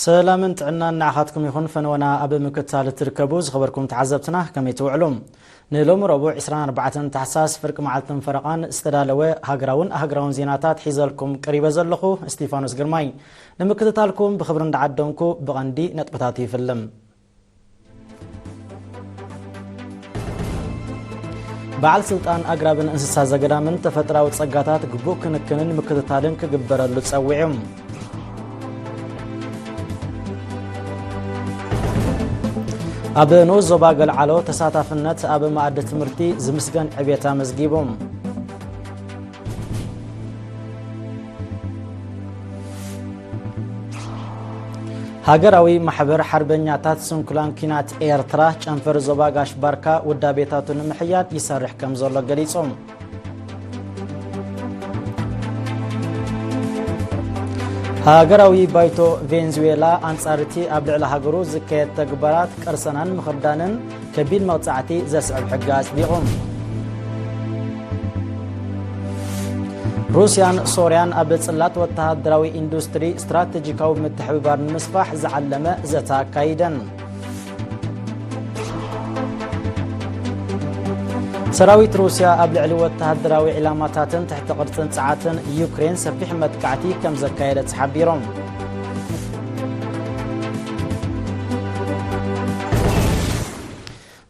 ሰላምን ጥዕናን ንዓኻትኩም ይኹን። ፈነወና ኣብ ምክትታል እትርከቡ ዝኸበርኩም ተዓዘብትና ከመይ ትውዕሉ? ንሎሚ ረቡዕ ዕስራን ኣርባዕተን ታሕሳስ ፍርቂ መዓልትን ፈረቓን ዝተዳለወ ሃገራውን ኣህግራውን ዜናታት ሒዘልኩም ቀሪበ ዘለኹ እስቲፋኖስ ግርማይ። ንምክትታልኩም ብኽብሪ እንዳዓደምኩ ብቐንዲ ነጥብታቱ ይፍልም። በዓል ስልጣን ኣግራብን እንስሳ ዘገዳምን ተፈጥራዊ ጸጋታት ግቡእ ክንክንን ምክትታልን ክግበረሉ ጸዊዑ። ኣብ ንኡስ ዞባ ገልዓሎ ተሳታፍነት ኣብ መኣዲ ትምህርቲ ዝምስገን ዕቤት ኣመዝጊቡ። ሃገራዊ ማሕበር ሓርበኛታት ስንኩላን ኲናት ኤርትራ ጨንፈር ዞባ ጋሽ ባርካ ውዳቤታቱ ንምሕያል ይሰርሕ ከም ዘሎ ገሊጹ። ሃገራዊ ባይቶ ቬንዙዌላ ኣንጻር እቲ ኣብ ልዕሊ ሃገሩ ዝካየድ ተግባራት ቅርሰናን ምኽርዳንን ከቢድ መቕጻዕቲ ዘስዕብ ሕጊ ኣጽዲቑ። ሩስያን ሶርያን ኣብ ጽላት ወተሃደራዊ ኢንዱስትሪ ስትራቴጂካዊ ምትሕብባር ንምስፋሕ ዝዓለመ ዘተ ኣካይደን። ሰራዊት ሩስያ ኣብ ልዕሊ ወተሃደራዊ ዒላማታትን ትሕቲ ቅርጽን ጸዓትን ዩክሬን ሰፊሕ መጥቃዕቲ ከም ዘካየደ ተሓቢሮም።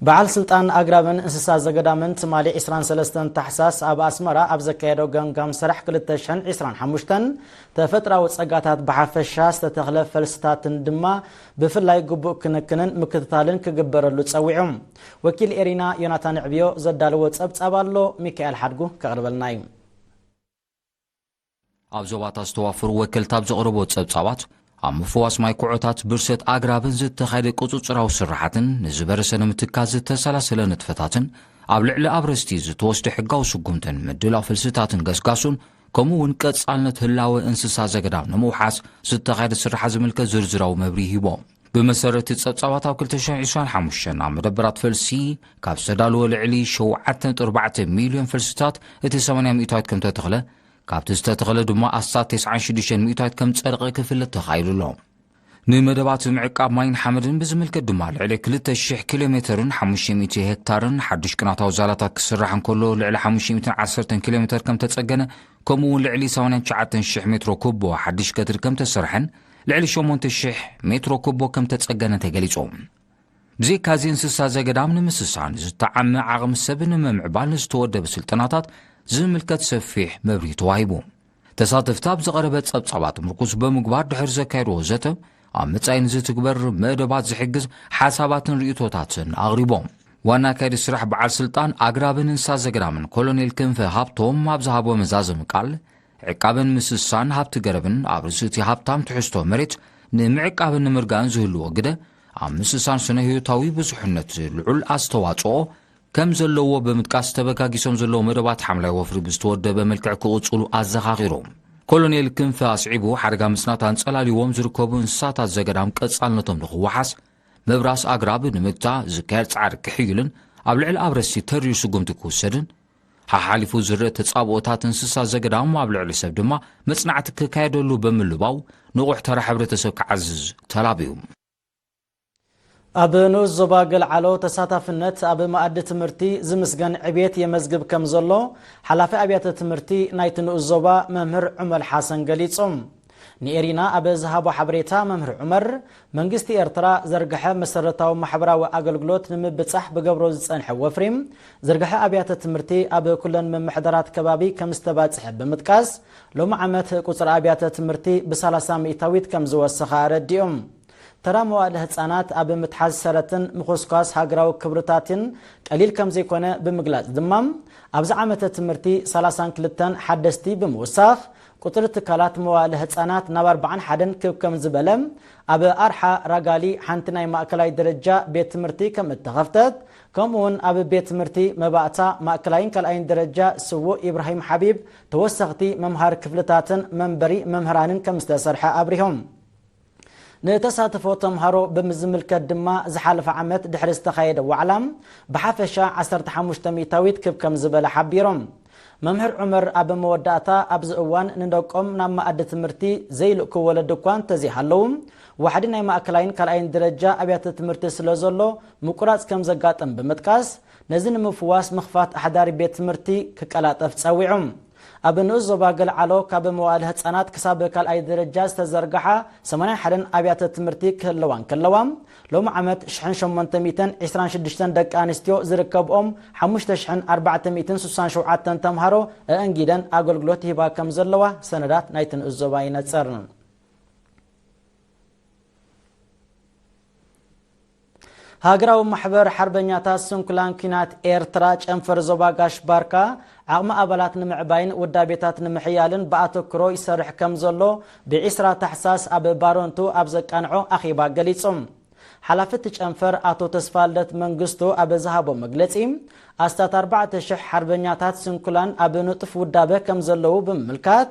በዓል ስልጣን ኣግራብን እንስሳ ዘገዳምን ትማሊ ዕስራን ሰለስተን ታሕሳስ ኣብ ኣስመራ ኣብ ዘካየዶ ገምጋም ስራሕ ክልተ ሽሕን ዕስራን ሓሙሽተን ተፈጥራዊ ጸጋታት ብሓፈሻ ዝተተኽለ ፈልስታትን ድማ ብፍላይ ግቡእ ክንክንን ምክትታልን ክግበረሉ ጸዊዑ። ወኪል ኤሪና ዮናታን ዕብዮ ዘዳለዎ ጸብጻብ ኣሎ፣ ሚካኤል ሓድጉ ከቕርበልና እዩ። ኣብ ዞባታት ዝተዋፈሩ ወከልቲ ኣብ ዘቕረቦ ጸብጻባት፣ ኣብ ምፍዋስ ማይ ኩዖታት፣ ብርሰት ኣግራብን ዝተኻየደ ቁጽጽራዊ ስራሓትን ንዝበረሰ ንምትካእ ዝተሰላሰለ ንጥፈታትን ኣብ ልዕሊ ኣብረስቲ ዝተወስደ ሕጋዊ ስጉምትን ምድላው ፈልስታትን ገስጋሱን ከምኡ እውን ቀጻልነት ህላወ እንስሳ ዘገዳም ንምውሓስ ዝተኻየደ ስራሓት ዝምልከት ዝርዝራዊ መብርሂ ሂቦም። ብመሰረት ጸብጻባት ኣብ ክልተ ሽሕን ዕስራን ሓሙሽተን ኣብ መደበራት ፈልሲ ካብ ዝተዳለወ ልዕሊ ሸውዓተ ነጥቢ ኣርባዕተ ሚልዮን ፈልስታት እቲ ሰማንያ ሚእታዊት ከም ተተኽለ፣ ካብቲ ዝተተኽለ ድማ ኣስታት ተስዓን ሽዱሽተን ሚእታዊት ከም ጸደቐ ክፍለጥ ተኻኢሉ ኣሎ። ንመደባት ምዕቃብ ማይን ሓመድን ብዝምልከት ድማ ልዕሊ ክልተ ሽሕ ኪሎ ሜተርን ሓሙሽተ ሚእቲ ሄክታርን ሓዱሽ ቅናታዊ ዛላታት ክስራሕ እንከሎ ልዕሊ ሓሙሽተ ሚእትን ዓሰርተን ኪሎ ሜተር ከም ተጸገነ፣ ከምኡ እውን ልዕሊ ሰማንያን ትሽዓተን ሽሕ ሜትሮ ኩቦ ሓድሽ ቀትሪ ከም ተሰርሐን ልዕሊ ሸሞንተ ሽሕ ሜትሮ ኩቦ ከም ተጸገነ ተገሊጹ። ብዘይካዚ እንስሳ ዘገዳም ንምስሳን ዝተዓመ ዓቕሚ ሰብ ንምምዕባል ንዝተወደበ ስልጠናታት ዝምልከት ሰፊሕ መብርሂ ተዋሂቡ። ተሳተፍቲ ኣብ ዝቐረበ ጸብጻባት ምርኩስ ብምግባር ድሕሪ ዘካየድዎ ዘተ ኣብ መጻኢ ንዝትግበር መደባት ዝሕግዝ ሓሳባትን ርእይቶታትን ኣቕሪቦም። ዋና ኣካያዲ ስራሕ በዓል ስልጣን ኣግራብን እንስሳ ዘገዳምን ኮሎኔል ክንፈ ሃብቶም ኣብ ዝሃቦ መዛዘሚ ቃል፣ ዕቃብን ምስሳን ሃብቲ ገረብን ኣብ ርእሲ እቲ ሃብታም ትሕዝቶ መሬት ንምዕቃብን ንምርጋእን ዝህልዎ ግደ ኣብ ምስሳን ስነ ህይወታዊ ብዙሕነት ልዑል ኣስተዋጽኦ ከም ዘለዎ ብምጥቃስ፣ ተበጋጊሶም ዘለዉ መደባት ሓምላይ ወፍሪ ብዝተወደበ መልክዕ ክቕጽሉ ኣዘኻኺሩ። ኮሎኔል ክንፈ ኣስዒቡ፣ ሓደጋ ምጽናት ኣንጸላልይዎም ዝርከቡ እንስሳታት ዘገዳም ቀጻልነቶም ንኽወሓስ፣ ምብራስ ኣግራብ ንምግታእ ዝካየድ ጻዕሪ ክሕይልን ኣብ ልዕሊ ኣብረስቲ ተሪር ስጉምቲ ክውሰድን፣ ሓሓሊፉ ዝረአ ተጻብኦታት እንስሳ ዘገዳም ኣብ ልዕሊ ሰብ ድማ መጽናዕቲ ክካየደሉ ብምልባው፣ ንቑሕ ተራ ሕብረተሰብ ክዓዝዝ ተላብዩ። ኣብ ንኡስ ዞባ ገልዓሎ ተሳታፍነት ኣብ መኣዲ ትምህርቲ ዝምስገን ዕብየት የመዝግብ ከም ዘሎ ሓላፊ ኣብያተ ትምህርቲ ናይቲ ንኡስ ዞባ መምህር ዑመር ሓሰን ገሊጹ። ንኤሪና ኣብ ዝሃቦ ሓበሬታ መምህር ዑመር፣ መንግስቲ ኤርትራ ዘርግሐ መሰረታዊ ማሕበራዊ ኣገልግሎት ንምብጻሕ ብገብሮ ዝጸንሐ ወፍሪ፣ ዝርግሐ ኣብያተ ትምህርቲ ኣብ ኩለን ምምሕዳራት ከባቢ ከም ዝተባጽሐ ብምጥቃስ፣ ሎሚ ዓመት ቁጽሪ ኣብያተ ትምህርቲ ብሰላሳ ሚእታዊት ከም ዝወሰኸ ኣረዲኡ። ተራ መዋእለ ህጻናት ኣብ ምትሓዝ ሰረትን ምኹስኳስ ሃገራዊ ክብርታትን ቀሊል ከም ዘይኮነ ብምግላጽ ድማ፣ ኣብዚ ዓመተ ትምህርቲ ሰላሳን ክልተን ሓደስቲ ብምውሳኽ፣ ቁጽሪ ትካላት መዋእለ ህጻናት ናብ ኣርባዓን ሓደን ክብ ከም ዝበለ፣ ኣብ ኣርሓ ራጋሊ ሓንቲ ናይ ማእከላይ ደረጃ ቤት ትምህርቲ ከም እተኸፍተት፣ ከምኡውን ኣብ ቤት ትምህርቲ መባእታ ማእከላይን ካልኣይን ደረጃ ስዉእ ኢብራሂም ሓቢብ ተወሰኽቲ መምሃሪ ክፍልታትን መንበሪ መምህራንን ከም ዝተሰርሐ ኣብሪሆም። ንተሳትፎ ተምሃሮ ብምዝምልከት ድማ፣ ዝሓለፈ ዓመት ድሕሪ ዝተኻየደ ዋዕላ፣ ብሓፈሻ ዓሰርተ ሓሙሽተ ሚእታዊት ክብ ከም ዝበለ ሓቢሮም። መምህር ዑመር ኣብ መወዳእታ፣ ኣብዚ እዋን ንደቆም ናብ መኣዲ ትምህርቲ ዘይልእኩ ወለዲ እኳ እንተዘይሃለዉ፣ ዋሕዲ ናይ ማእከላይን ካልኣይን ደረጃ ኣብያተ ትምህርቲ ስለ ዘሎ፣ ምቁራጽ ከም ዘጋጥም ብምጥቃስ፣ ነዚ ንምፍዋስ ምኽፋት ኣሕዳሪ ቤት ትምህርቲ ክቀላጠፍ ጸዊዑ። ኣብ ንኡስ ዞባ ገልዓሎ፣ ካብ መዋእለ ህጻናት ክሳብ ካልኣይ ደረጃ ዝተዘርግሓ ሰማንያን ሓደን ኣብያተ ትምህርቲ ክህልዋ እንከለዋ፣ ሎሚ ዓመት ሽሕን ሸሞንተ ሚእትን ዕስራን ሽዱሽተን ደቂ ኣንስትዮ ዝርከብኦም ሓሙሽተ ሽሕን ኣርባዕተ ሚእትን ስሳን ሸውዓተን ተምሃሮ ኣእንጊደን ኣገልግሎት ይህባ ከም ዘለዋ ሰነዳት ናይቲ ንኡስ ዞባ ይነጽር። ሃገራዊ ማሕበር ሓርበኛታት ስንኩላን ኲናት ኤርትራ ጨንፈር ዞባ ጋሽ ባርካ፣ ዓቕሚ ኣባላት ንምዕባይን ውዳቤታት ንምሕያልን ብኣተኩሮ ይሰርሕ ከም ዘሎ ብዒስራ ታሕሳስ ኣብ ባረንቱ ኣብ ዘቃንዖ ኣኼባ ገሊጹ። ሓላፊ እቲ ጨንፈር ኣቶ ተስፋልደት መንግስቱ ኣብ ዝሃቦ መግለጺ፣ ኣስታት ኣርባዕተ ሽሕ ሓርበኛታት ስንኩላን ኣብ ንጡፍ ውዳበ ከም ዘለዉ ብምምልካት፣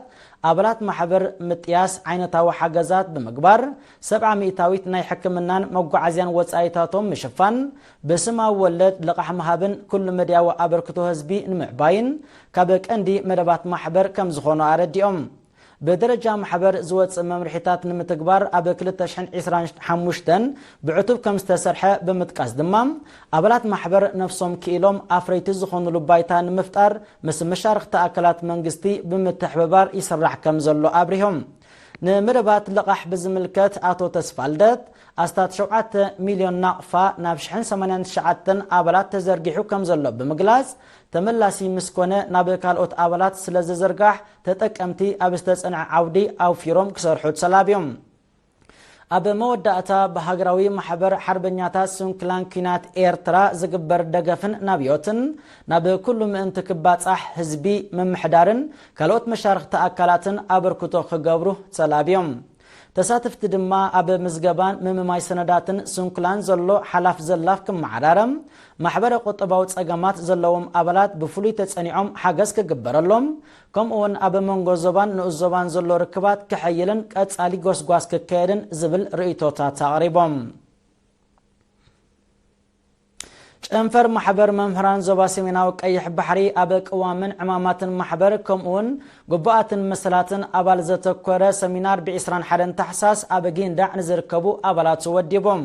ኣባላት ማሕበር ምጥያስ ዓይነታዊ ሓገዛት ብምግባር፣ ሰብዓ ሚእታዊት ናይ ሕክምናን መጓዓዝያን ወጻኢታቶም ምሽፋን፣ ብስማዊ ወለድ ልቓሕ ምሃብን ኩሉ መድያዊ ኣበርክቶ ህዝቢ ንምዕባይን ካብ ቀንዲ መደባት ማሕበር ከም ዝኾኑ ኣረዲኦም። ብደረጃ ማሕበር ዝወጽእ መምርሒታት ንምትግባር ኣብ ክልተ ሽሕን ዕስራን ሓሙሽተን ብዕቱብ ከም ዝተሰርሐ ብምጥቃስ ድማ፣ ኣባላት ማሕበር ነፍሶም ክኢሎም ኣፍረይቲ ዝኾኑሉ ባይታ ንምፍጣር ምስ መሻርኽቲ ኣካላት መንግስቲ ብምትሕብባር ይስራሕ ከም ዘሎ ኣብሪሆም። ንመደባት ልቓሕ ብዝምልከት ኣቶ ተስፋልደት፣ ኣስታት ሸውዓተ ሚልዮን ናቕፋ ናብ ሽሕን ሰማንያን ትሽዓተን ኣባላት ተዘርጊሑ ከም ዘሎ ብምግላጽ፣ ተመላሲ ምስ ኮነ ናብ ካልኦት ኣባላት ስለ ዝዝርጋሕ፣ ተጠቀምቲ ኣብ ዝተጸንዐ ዓውዲ ኣውፊሮም ክሰርሑ ተላብዮም። ኣብ መወዳእታ፣ ብሃገራዊ ማሕበር ሓርበኛታት ስንኩላን ኲናት ኤርትራ ዝግበር ደገፍን ናብዮትን ናብ ኩሉ ምእንቲ ክባጻሕ፣ ህዝቢ፣ ምምሕዳርን ካልኦት መሻርኽቲ ኣካላትን ኣበርክቶ ክገብሩ ተላብዮም። ተሳተፍቲ ድማ ኣብ ምዝገባን ምምማይ ሰነዳትን ስንኩላን ዘሎ ሓላፍ ዘላፍ ክመዓራረም፣ ማሕበረ ቁጠባዊ ጸገማት ዘለዎም ኣባላት ብፍሉይ ተጸኒዖም ሓገዝ ክግበረሎም፣ ከምኡውን ኣብ መንጎ ዞባን ንኡስ ዞባን ዘሎ ርክባት ክሕይልን ቀጻሊ ጎስጓስ ክካየድን ዝብል ርእይቶታት ኣቕሪቦም። ጨንፈር ማሕበር መምህራን ዞባ ሰሜናዊ ቀይሕ ባሕሪ ኣብ ቅዋምን ዕማማትን ማሕበር ከምኡውን ግቡኣትን መሰላትን ኣባል ዘተኮረ ሰሚናር ብዒስራን ሓደን ታሕሳስ ኣብ ጊንዳዕ ንዝርከቡ ኣባላቱ ወዲቦም።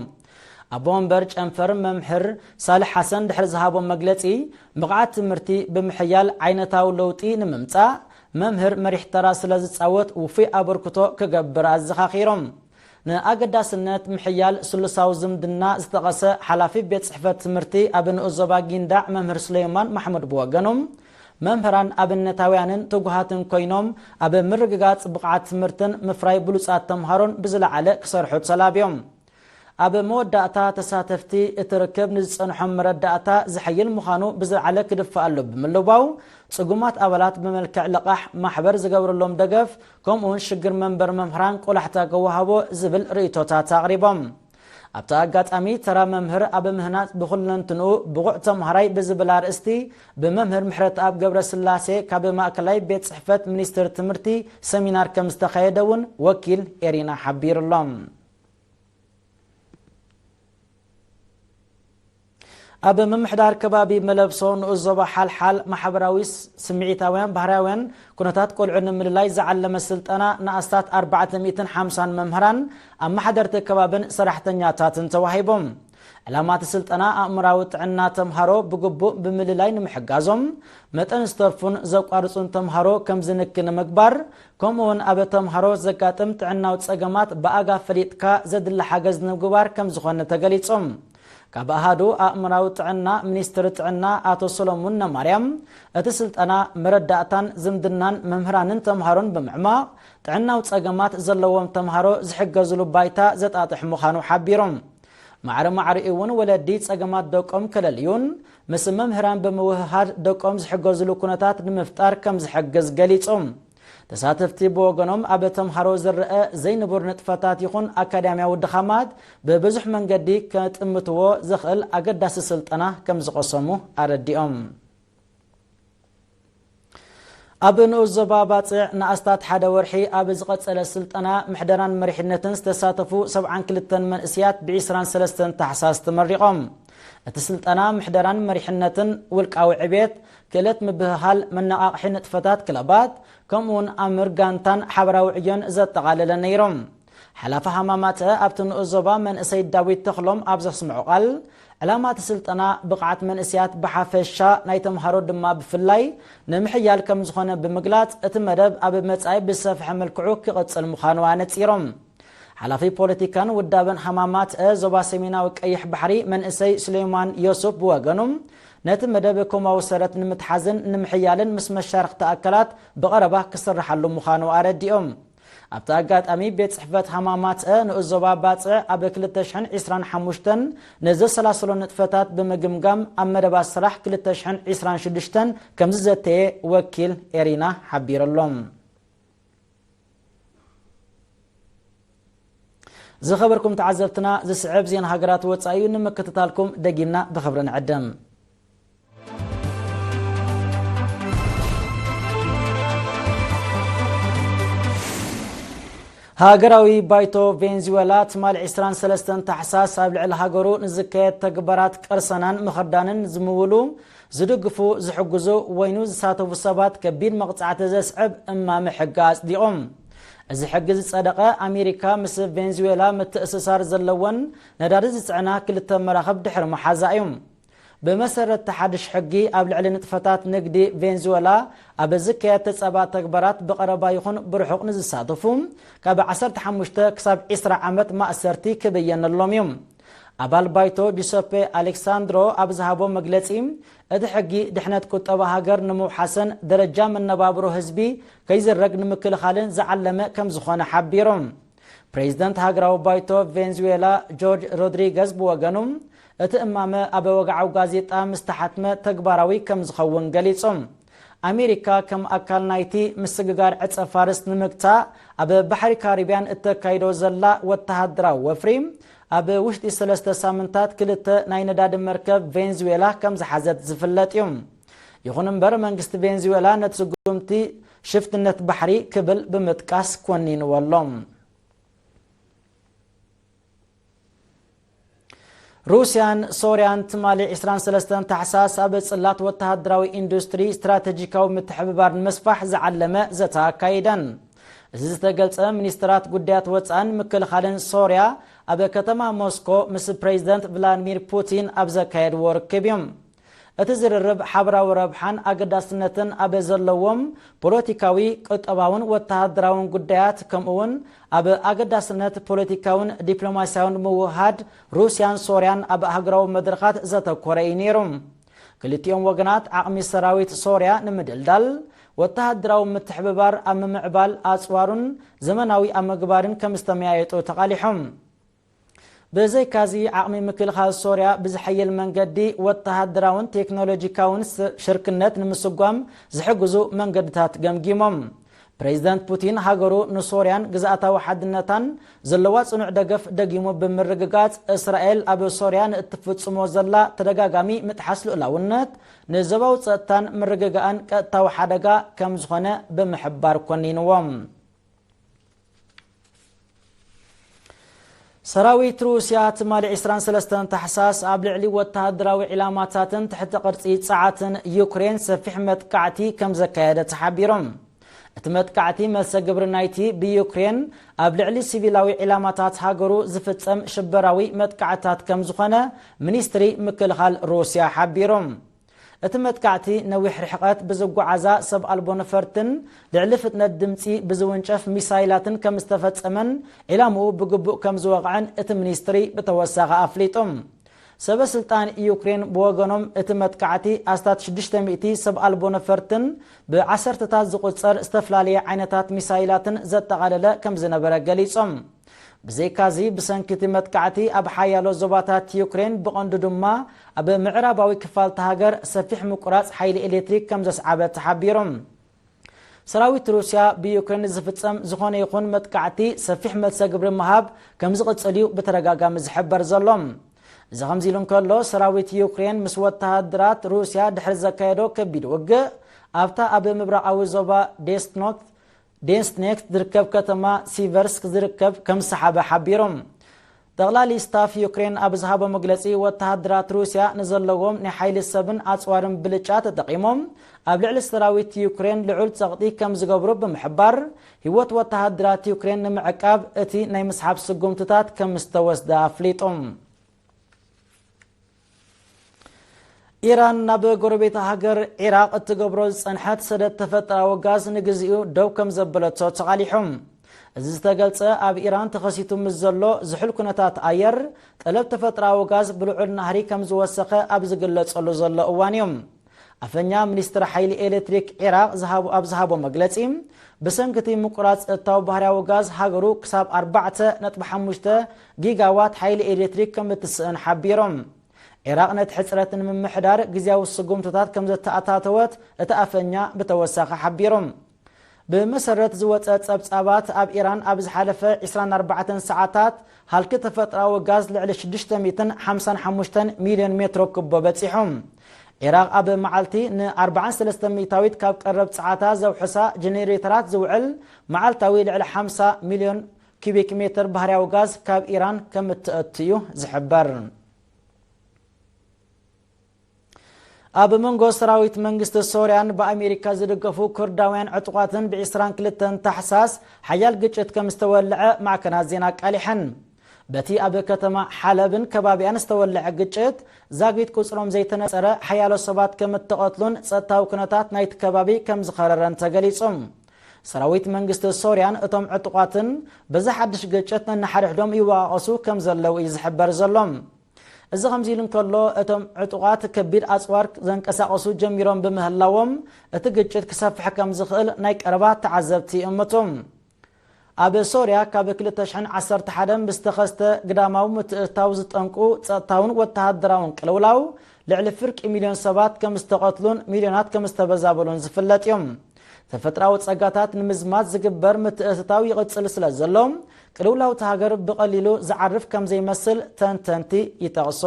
ኣቦ ወንበር ጨንፈር መምህር ሳልሕ ሓሰን ድሕሪ ዝሃቦ መግለጺ፣ ብቕዓት ትምህርቲ ብምሕያል ዓይነታዊ ለውጢ ንምምጻእ መምህር መሪሕ ተራ ስለ ዝጻወት ውፉይ ኣበርክቶ ክገብር ኣዘኻኺሮም። ንኣገዳስነት ምሕያል ስሉሳዊ ዝምድና ዝጠቐሰ ሓላፊ ቤት ጽሕፈት ትምህርቲ ኣብ ንኡስ ዞባ ጊንዳዕ መምህር ሱሌማን ማሕሙድ ብወገኖም፣ መምህራን ኣብነታውያንን ትጉሃትን ኮይኖም ኣብ ምርግጋጽ ብቕዓት ትምህርትን ምፍራይ ብሉጻት ተምሃሮን ብዝለዓለ ክሰርሑ ተላብዮም። ኣብ መወዳእታ ተሳተፍቲ፣ እቲ ርክብ ንዝጸንሖም መረዳእታ ዝሕይል ምዃኑ ብዝለዓለ ክድፈኣሉ ብምልባው፣ ጽጉማት ኣባላት ብመልክዕ ልቓሕ ማሕበር ዝገብረሎም ደገፍ፣ ከምኡውን ሽግር መንበር መምህራን ቆላሕታ ክወሃቦ ዝብል ርእይቶታት ኣቕሪቦም። ኣብቲ ኣጋጣሚ፣ ተራ መምህር ኣብ ምህናጽ ብኹለንትንኡ ብቑዕ ተምሃራይ ብዝብል ኣርእስቲ ብመምህር ምሕረተኣብ ገብረስላሴ ካብ ማእከላይ ቤት ጽሕፈት ሚኒስትር ትምህርቲ ሰሚናር ከም ዝተኻየደ እውን ወኪል ኤሪና ሓቢሩሎም። ኣብ ምምሕዳር ከባቢ መለብሶ ንኡስ ዞባ ሓልሓል ማሕበራዊ፣ ስምዒታውያን፣ ባህርያውያን ኩነታት ቆልዑ ንምልላይ ዝዓለመ ስልጠና ንኣስታት ኣርባዕተ ሚእትን ሓምሳን መምህራን፣ ኣመሓደርቲ ከባብን ሰራሕተኛታትን ተዋሂቦም። ዕላማ እቲ ስልጠና ኣእምራዊ ጥዕና ተምሃሮ ብግቡእ ብምልላይ ንምሕጋዞም፣ መጠን ዝተርፉን ዘቋርጹን ተምሃሮ ከም ዝንኪ ንምግባር፣ ከምኡውን ኣብ ተምሃሮ ዘጋጥም ጥዕናዊ ጸገማት ብኣጋ ፈሊጥካ ዘድሊ ሓገዝ ንምግባር ከም ዝኾነ ተገሊጹ። ካብ ኣሃዱ ኣእምራዊ ጥዕና ሚኒስትሪ ጥዕና ኣቶ ሰሎሙን ነማርያም፣ እቲ ስልጠና መረዳእታን ዝምድናን መምህራንን ተምሃሮን ብምዕማቕ፣ ጥዕናዊ ጸገማት ዘለዎም ተምሃሮ ዝሕገዝሉ ባይታ ዘጣጥሕ ምዃኑ ሓቢሮም። ማዕረ ማዕሪኡ እውን ወለዲ ጸገማት ደቆም ከለልዩን ምስ መምህራን ብምውህሃድ ደቆም ዝሕገዝሉ ኩነታት ንምፍጣር ከም ዝሕግዝ ገሊጾም። ተሳተፍቲ ብወገኖም ኣብ ተምሃሮ ዝረአ ዘይንቡር ንጥፈታት ይኹን ኣካዳሚያዊ ድኻማት ብብዙሕ መንገዲ ከጥምትዎ ዘኽእል ኣገዳሲ ስልጠና ከም ዝቐሰሙ ኣረዲኦም። ኣብ ንኡስ ዞባ ባጽዕ ንኣስታት ሓደ ወርሒ ኣብ ዝቐጸለ ስልጠና ምሕደራን መሪሕነትን ዝተሳተፉ ሰብዓን ክልተን መንእስያት ብዒስራን ሰለስተን ታሕሳስ ተመሪቖም። እቲ ስልጠና ምሕደራን መሪሕነትን፣ ውልቃዊ ዕቤት፣ ክእለት ምብህሃል፣ መነቓቕሒ ንጥፈታት ክለባት፣ ከምኡውን ኣምር ጋንታን ሓበራዊ ዕዮን ዘጠቓለለ ነይሩ። ሓላፊ ሃማማተ ኣብቲ ንኡስ ዞባ መንእሰይ ዳዊት ተኽሎም ኣብ ዘስምዖ ቃል፣ ዕላማ እቲ ስልጠና ብቕዓት መንእሰያት ብሓፈሻ ናይ ተምሃሮ ድማ ብፍላይ ንምሕያል ከም ዝኾነ ብምግላጽ፣ እቲ መደብ ኣብ መጻኢ ብዝሰፍሐ መልክዑ ክቕጽል ምዃኑ ኣነጺሮም። ሓላፊ ፖለቲካን ውዳበን ሃማማተ ዞባ ሰሜናዊ ቀይሕ ባሕሪ መንእሰይ ሱሌማን ዮሱፍ ብወገኑ፣ ነቲ መደብ ኮማዊ ሰረት ንምትሓዝን ንምሕያልን ምስ መሻርኽቲ ኣካላት ብቐረባ ክስርሓሉ ምዃኑ ኣረዲኦም። ኣብቲ ኣጋጣሚ ቤት ጽሕፈት ሃማማተ ንኡስ ዞባ ባጽዕ ኣብ ክልተ ሽሕን ዕስራን ሓሙሽተን ንዘሰላሰሎ ንጥፈታት ብምግምጋም ኣብ መደባት ስራሕ ክልተ ሽሕን ዕስራን ሽዱሽተን ከም ዝዘተየ ወኪል ኤሪና ሓቢሩ ኣሎ። ዝኸበርኩም ተዓዘብትና፣ ዝስዕብ ዜና ሃገራት ወጻኢ እዩ። ንምክትታልኩም ደጊምና ብኽብሪ ንዕድም። ሃገራዊ ባይቶ ቬንዙዌላ ትማሊ ዕስራን ሰለስተን ታሕሳስ ኣብ ልዕሊ ሃገሩ ንዝካየድ ተግባራት ቅርሰናን ምኽርዳንን ዝምውሉ፣ ዝድግፉ፣ ዝሕግዙ ወይኑ ዝሳተፉ ሰባት ከቢድ መቕጻዕቲ ዘስዕብ እማመ ሕጊ ኣጽዲቖም። እዚ ሕጊ ዝጸደቐ ኣሜሪካ ምስ ቬንዙዌላ ምትእስሳር ዘለወን ነዳዲ ዝጽዕና ክልተ መራኽብ ድሕሪ ምሓዛ እዩ። ብመሰረት እቲ ሓድሽ ሕጊ ኣብ ልዕሊ ንጥፈታት ንግዲ ቬንዙዌላ ኣብ ዝካየድ ተጻባእ ተግባራት ብቐረባ ይኹን ብርሑቕ ንዝሳተፉ ካብ ዓሰርተ ሓሙሽተ ክሳብ ዕስራ ዓመት ማእሰርቲ ክብየነሎም እዩ። ኣባል ባይቶ ጁሰፔ ኣሌክሳንድሮ ኣብ ዝሃቦ መግለጺ፣ እቲ ሕጊ ድሕነት ቁጠባ ሃገር ንምውሓስን ደረጃ መነባብሮ ህዝቢ ከይዝረግ ንምክልኻልን ዝዓለመ ከም ዝኾነ ሓቢሩ። ፕሬዚደንት ሃገራዊ ባይቶ ቬንዙዌላ ጆርጅ ሮድሪገዝ ብወገኑ፣ እቲ እማመ ኣብ ወግዓዊ ጋዜጣ ምስ ተሓትመ ተግባራዊ ከም ዝኸውን ገሊጹ። ኣሜሪካ ከም ኣካል ናይቲ ምስግጋር ዕጸ ፋርስ ንምግታእ ኣብ ባሕሪ ካሪብያን እተካይዶ ዘላ ወተሃደራዊ ወፍሪ፣ ኣብ ውሽጢ ሰለስተ ሳምንታት ክልተ ናይ ነዳዲ መርከብ ቬንዙዌላ ከም ዝሓዘት ዝፍለጥ እዩ። ይኹን እምበር፣ መንግስቲ ቬንዙዌላ ነቲ ስጉምቲ ሽፍትነት ባሕሪ ክብል ብምጥቃስ ኮኒንዎ ኣሎ። ሩስያን ሶርያን ትማሊ ዕስራን ሰለስተን ታሕሳስ ኣብ ጽላት ወተሃደራዊ ኢንዱስትሪ ስትራተጂካዊ ምትሕብባር ንምስፋሕ ዝዓለመ ዘተ ኣካይደን። እዚ ዝተገልጸ፣ ሚኒስትራት ጉዳያት ወጻእን ምክልኻልን ሶርያ ኣብ ከተማ ሞስኮ ምስ ፕሬዚደንት ቭላድሚር ፑቲን ኣብ ዘካየድዎ ርክብ እዩ። እቲ ዝርርብ ሓበራዊ ረብሓን ኣገዳስነትን ኣብ ዘለዎም ፖለቲካዊ፣ ቁጠባውን ወተሃደራውን ጉዳያት፣ ከምኡውን ኣብ ኣገዳስነት ፖለቲካውን ዲፕሎማስያውን ምውህሃድ ሩስያን ሶርያን ኣብ ሃገራዊ መድረኻት ዘተኮረ እዩ ነይሩ። ክልቲኦም ወገናት ዓቕሚ ሰራዊት ሶርያ ንምድልዳል፣ ወተሃደራዊ ምትሕብባር ኣብ ምምዕባል ኣጽዋሩን ዘመናዊ ኣብ ምግባርን ከም ዝተመያየጡ ተቓሊሖም። ብዘይካዚ፣ ዓቕሚ ምክልኻል ሶርያ ብዝሐይል መንገዲ ወተሃደራውን ቴክኖሎጂካውን ስ-፣ ሽርክነት ንምስጓም ዝሕግዙ መንገድታት ገምጊሞም። ፕሬዚደንት ፑቲን ሃገሩ ንሶርያን ግዝኣታዊ ሓድነታን ዘለዋ ጽኑዕ ደገፍ ደጊሙ ብምርግጋጽ፣ እስራኤል ኣብ ሶርያ ንእትፍጽሞ ዘላ ተደጋጋሚ ምጥሓስ ልኡላውነት ንዞባዊ ጸጥታን ምርግጋእን ቀጥታዊ ሓደጋ ከም ዝኾነ ብምሕባር ኮኒንዎም። ሰራዊት ሩስያ ትማሊ ዕስራን ሰለስተን ታሕሳስ ኣብ ልዕሊ ወተሃደራዊ ዒላማታትን ትሕቲ ቅርጺ ጸዓትን ዩክሬን ሰፊሕ መጥቃዕቲ ከም ዘካየደ ተሓቢሮም። እቲ መጥቃዕቲ መልሰ ግብሪ ናይቲ ብዩክሬን ኣብ ልዕሊ ሲቪላዊ ዒላማታት ሃገሩ ዝፍጸም ሽበራዊ መጥቃዕታት ከም ዝኾነ ሚኒስትሪ ምክልኻል ሩስያ ሓቢሮም። እቲ መጥቃዕቲ ነዊሕ ርሕቀት ብዝጓዓዛ ሰብ ኣልቦ ነፈርትን ልዕሊ ፍጥነት ድምጺ ብዝውንጨፍ ሚሳይላትን ከም ዝተፈጸመን ዒላምኡ ብግቡእ ከም ዝወቕዐን እቲ ሚኒስትሪ ብተወሳኺ ኣፍሊጡ። ሰበ ስልጣን ዩክሬን ብወገኖም፣ እቲ መጥቃዕቲ ኣስታት ሽዱሽተ ሚእቲ ሰብ ኣልቦ ነፈርትን ብዓሰርተታት ዝቑጸር ዝተፈላለየ ዓይነታት ሚሳይላትን ዘጠቓለለ ከም ዝነበረ ገሊጾም። ብዘይካዚ፣ ብሰንኪ እቲ መጥቃዕቲ ኣብ ሓያሎ ዞባታት ዩክሬን፣ ብቐንዱ ድማ ኣብ ምዕራባዊ ክፋል እታ ሃገር፣ ሰፊሕ ምቁራጽ ሓይሊ ኤሌክትሪክ ከም ዘስዓበ ተሓቢሩ። ሰራዊት ሩስያ ብዩክሬን ዝፍጸም ዝኾነ ይኹን መጥቃዕቲ ሰፊሕ መልሰ ግብሪ ምሃብ ከም ዝቕጽል እዩ ብተደጋጋሚ ዝሕበር ዘሎ። እዚ ከምዚ ኢሉ እንከሎ፣ ሰራዊት ዩክሬን ምስ ወተሃደራት ሩስያ ድሕሪ ዘካየዶ ከቢድ ውግእ፣ ኣብታ ኣብ ምብራቓዊ ዞባ ዴስኖክ ዴንስኔክት ዝርከብ ከተማ ሲቨርስክ ዝርከብ ከም ዝሰሓበ ሓቢሩ። ጠቕላሊ ስታፍ ዩክሬን ኣብ ዝሃቦ መግለጺ፣ ወተሃደራት ሩስያ ንዘለዎም ናይ ሓይሊ ሰብን ኣጽዋርን ብልጫ ተጠቒሞም ኣብ ልዕሊ ሰራዊት ዩክሬን ልዑል ጸቕጢ ከም ዝገብሩ ብምሕባር፣ ህይወት ወተሃደራት ዩክሬን ንምዕቃብ እቲ ናይ ምስሓብ ስጉምትታት ከም ዝተወስደ ኣፍሊጡ። ኢራን ናብ ጎረቤት ሃገር ዒራቕ እትገብሮ ዝጸንሐት ሰደድ ተፈጥራዊ ጋዝ ንግዚኡ ደው ከም ዘበለቶ ተቓሊሑ። እዚ ዝተገልጸ ኣብ ኢራን ተኸሲቱ ምስ ዘሎ ዝሑል ኩነታት ኣየር፣ ጠለብ ተፈጥራዊ ጋዝ ብልዑል ናህሪ ከም ዝወሰኸ ኣብ ዝግለጸሉ ዘሎ እዋን እዩ። ኣፈኛ ሚኒስትር ሓይሊ ኤሌክትሪክ ዒራቕ ዝሃቡ-፣ ኣብ ዝሃቦ መግለጺ፣ ብሰንኪ እቲ ምቁራጽ እታው ባህርያዊ ጋዝ ሃገሩ ክሳብ ኣርባዕተ ነጥቢ ሓሙሽተ ጊጋዋት ሓይሊ ኤሌክትሪክ ከም እትስእን ሓቢሮም። ዒራቕ ነቲ ሕጽረት ንምምሕዳር ግዝያዊ ስጉምትታት ከም ዘተኣታተወት እቲ ኣፈኛ ብተወሳኺ ሓቢሩ። ብመሰረት ዝወጸ ጸብጻባት፣ ኣብ ኢራን ኣብ ዝሓለፈ ዕስራን ኣርባዕተን ሰዓታት ሃልኪ ተፈጥራዊ ጋዝ ልዕሊ ሽዱሽተ ሚእትን ሓምሳን ሓሙሽተን ሚልዮን ሜትሮ ኩቦ በጺሑ። ዒራቕ ኣብ መዓልቲ ን ኣርባዓን ሰለስተን ሚእታዊት ካብ ቀረብ ጸዓታ ዘውሕሳ ጀኔሬተራት ዝውዕል መዓልታዊ ልዕሊ ሓምሳ ሚልዮን ኪቢክ ሜትር ባህርያዊ ጋዝ ካብ ኢራን ከም እትእቱ እዩ ዝሕበር። ኣብ መንጎ ሰራዊት መንግስቲ ሶርያን ብኣሜሪካ ዝድገፉ ኩርዳውያን ዕጡቓትን ብ ዕስራን ክልተን ታሕሳስ ሓያል ግጭት ከም ዝተወልዐ ማዕከናት ዜና ኣቃሊሐን። በቲ ኣብ ከተማ ሓለብን ከባቢኣን ዝተወልዐ ግጭት፣ ዛጊት ቁጽሮም ዘይተነጸረ ሓያሎ ሰባት ከም እተቐትሉን ጸጥታዊ ኩነታት ናይቲ ከባቢ ከም ዝኸረረን ተገሊጹ። ሰራዊት መንግስቲ ሶርያን እቶም ዕጡቓትን በዚ ሓድሽ ግጭት ነንሓድሕዶም ይወቓቐሱ ከም ዘለዉ እዩ ዝሕበር ዘሎ። እዚ ከምዚ ኢሉ እንከሎ፣ እቶም ዕጡቓት ከቢድ ኣጽዋር ዘንቀሳቐሱ ጀሚሮም ብምህላዎም፣ እቲ ግጭት ክሰፍሕ ከም ዝኽእል ናይ ቀረባ ተዓዘብቲ ይእምቱ። ኣብ ሶርያ ካብ ክልተ ሽሕን ዓሰርተ ሓደን ብዝተኸስተ ግዳማዊ ምትእትታው ዝጠንቁ ጸጥታውን ወተሃደራውን ቅልውላው፣ ልዕሊ ፍርቂ ሚልዮን ሰባት ከም ዝተቐትሉን ሚልዮናት ከም ዝተበዛበሉን ዝፍለጥ እዩ። ተፈጥራዊ ጸጋታት ንምዝማት ዝግበር ምትእትታው ይቕጽል ስለ ዘሎ፣ ቅልውላው እታ ሃገር ብቐሊሉ ዝዓርፍ ከም ዘይመስል ተንተንቲ ይጠቕሱ።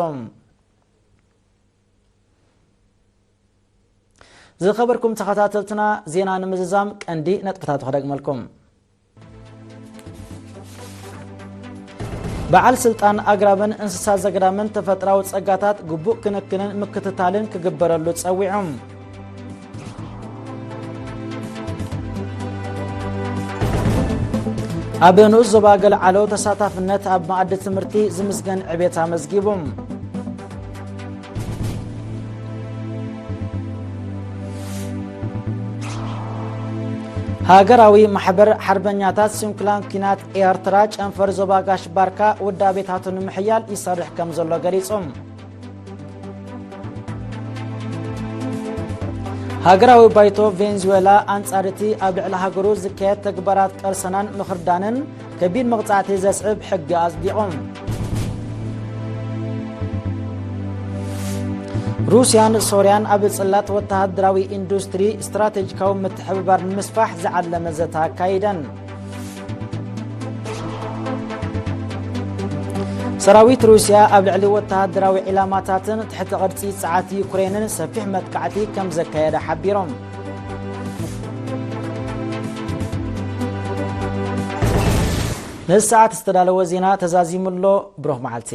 ዝኸበርኩም ተኸታተልትና፣ ዜና ንምዝዛም ቀንዲ ነጥብታቱ ክደግመልኩም። በዓል ስልጣን ኣግራብን እንስሳ ዘገዳምን ተፈጥራዊ ጸጋታት ግቡእ ክንክንን ምክትታልን ክግበረሉ ጸዊዖም። ኣብ ንኡስ ዞባ ገለዓሎ ተሳታፍነት ኣብ መኣዲ ትምህርቲ ዝምስገን ዕቤት ኣመዝጊቡ። ሃገራዊ ማሕበር ሓርበኛታት ስንኩላን ኲናት ኤርትራ ጨንፈር ዞባ ጋሽ ባርካ ውዳቤታቱ ንምሕያል ይሰርሕ ከም ዘሎ ገሊጹ። ሃገራዊ ባይቶ ቬንዙዌላ ኣንጻር እቲ ኣብ ልዕሊ ሃገሩ ዝካየድ ተግባራት ቀርሰናን ምኽርዳንን ከቢድ መቕጻዕቲ ዘስዕብ ሕጊ ኣጽዲቑ። ሩስያን ሶርያን ኣብ ጽላት ወተሃደራዊ ኢንዱስትሪ ስትራቴጂካዊ ምትሕብባር ንምስፋሕ ዝዓለመ ዘተ ኣካይደን። ሰራዊት ሩስያ ኣብ ልዕሊ ወተሃደራዊ ዒላማታትን ትሕቲ ቅርጺ ጸዓት ዩክሬንን ሰፊሕ መጥቃዕቲ ከም ዘካየደ ሓቢሮም። ነዚ ሰዓት ዝተዳለወ ዜና ተዛዚሙ ኣሎ። ብሩኽ መዓልቲ።